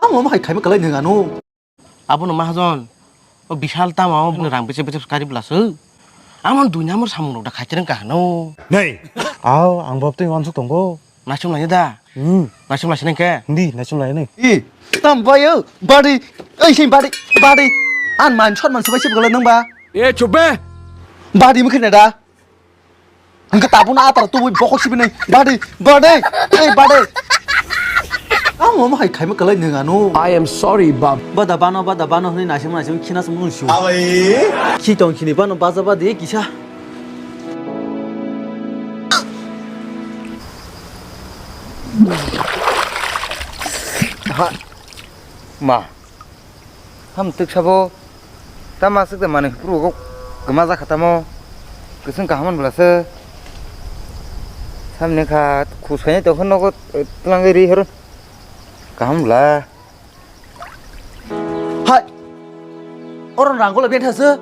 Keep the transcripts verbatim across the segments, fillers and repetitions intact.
Ang omo hai khaima kwlai nwng ano. Abono mahajon, o bishal tama o bwrwi rang bese bese kari bwlaswk. Amon dui number samung rok da khaitwrwng kahano. Nei. Aw, ang bo twi wansuk tongo. Naisum lai da. Hmm. Naisum lai sinai khe. Hindi, naisum lai nai. I, tam bayo, badi, ei sin badi, badi. An man shot man sabai sibgala nang ba. E, chup be. Badi mukhe na da. Hingke tabuk no atar tubui bokhok sibini badi, badi, ei badi. Ang omo hai khaima kwlai nwng ano. I am sorry, Bob. Bada bano, bada bano hwnwi naising naising khina sung nung su. Abai. Khi tong khini bano baja badi kisa. Ha. Ma. Ham twk sabo. Tama swk da manwi phuru go kwma jakha tamo. Kwchwng kaham bwla se. Samni kha khus khainai tongkha nogo twlangwi ri horo. Kaham bwla. Hai. Oro rang gola bentha se.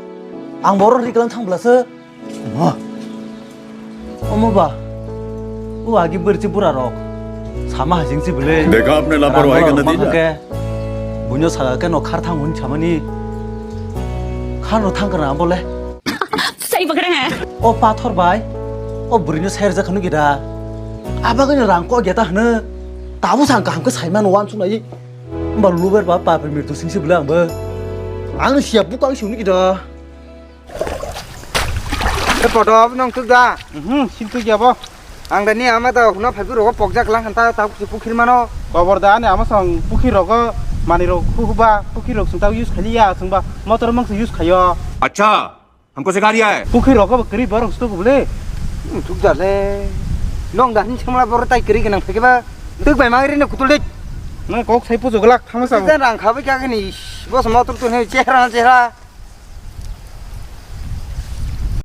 Ang boro ri klang thang bwla se. Omo. Omo ba. O agi bwrchi bura rok. Sama hajing si bwle. Dekha apne laparwahi ka natija. Buino saga ke no khar thang hun chamani. Khar no thang kana bole. Sai bakrang ha. O pathor bai. O bwrwino sai rwjak hwnwi gida. Abagwino rang kok ya ta hwno. Tabuk sang kaham khe saimano wansuk nai. Hwnba luber ba papri mirtu singsi bwle angbo. Ang siya bukang sini gida. E podo, abo nong tuk da? Mhm, sin tuk ya bo. Ang da ni ama da huna phaibu rogo pokjak lang hanta ta pukhir mano. Kobor da ani ama song pukhir rogo mani rok hu hu ba pukhir rok sung ta use khali ya sung ba motor mang se use khayo. Acha, hamko sikha riya hai. Pukhir rogo kri borok sto bole. Hmm, tuk da le. Nong da hin samla bor tai kri ganang phege ba. Tuk bai mang ri ne kutul de. Nang kok sai pujo glak thang sa. Jan rang khabai ka ni. Bos motor tu ne chehra chehra.